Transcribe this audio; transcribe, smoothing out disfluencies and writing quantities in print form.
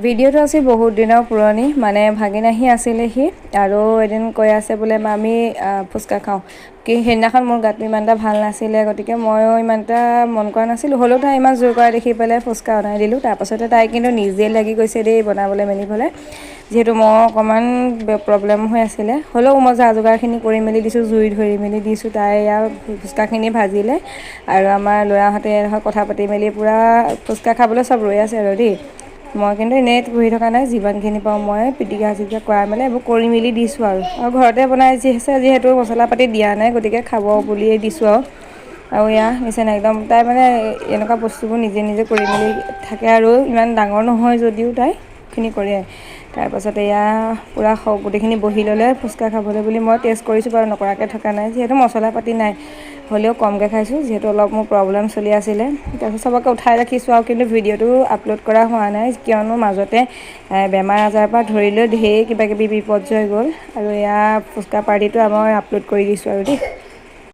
ভিডিঅ'টো আছিল বহুত দিনৰ পুৰণি, মানে ভাগিন আহি আছিলেহি আৰু এদিন কৈ আছে বোলে, মামী, ফুচকা খাওঁ। কি সেইদিনাখন মোৰ গাটো ইমান এটা ভাল নাছিলে, গতিকে ময়ো ইমান এটা মন কৰা নাছিলোঁ। হ'লেও তাই ইমান জোৰ কৰা দেখি পেলাই ফুচকা অনাই দিলোঁ। তাৰপাছতে তাই কিন্তু নিজে লাগি গৈছে দেই বনাবলৈ মেলিবলৈ, যিহেতু মই অকণমান প্ৰব্লেম হৈ আছিলে। হ'লেও মই যা যোগাৰখিনি কৰি মেলি দিছোঁ, জুই ধৰি মেলি দিছোঁ। তাই এয়া ফুচকাখিনি ভাজিলে আৰু আমাৰ ল'ৰাহঁতে কথা পাতি মেলি পূৰা ফুচকা খাবলৈ চব ৰৈ আছে আৰু দেই। মই কিন্তু এনেই বহি থকা নাই। যিমানখিনি পাৰোঁ মই পিটিকা চিটিকা কৰাই মেলি এইবোৰ কৰি মেলি দিছোঁ আৰু ঘৰতে বনাই যিহেতু মছলা পাতি দিয়া নাই, গতিকে খাব বুলিয়ে দিছোঁ। আৰু এয়া নিচিনা একদম তাই মানে এনেকুৱা বস্তুবোৰ নিজে নিজে কৰি মেলি থাকে আৰু ইমান ডাঙৰ নহয় যদিও তাই খিনি কৰে। তাৰপাছত এয়া পূৰা গোটেইখিনি বহি ল'লে ফুচকা খাবলৈ বুলি। মই টেষ্ট কৰিছোঁ বাৰু, নকৰাকৈ থকা নাই। যিহেতু মছলা পাতি নাই, হ'লেও কমকৈ খাইছোঁ, যিহেতু অলপ মোৰ প্ৰব্লেম চলি আছিলে। তাৰপিছত চবকে উঠাই ৰাখিছোঁ আৰু কিন্তু ভিডিঅ'টো আপলোড কৰা হোৱা নাই, কিয়নো মাজতে বেমাৰ আজাৰৰ পৰা ধৰি লৈ ঢেৰ কিবা কিবি বিপৰ্যয় গ'ল। আৰু এয়া ফুচকা পাৰ্টিটো আমাৰ আপলোড কৰি দিছোঁ আৰু দেই।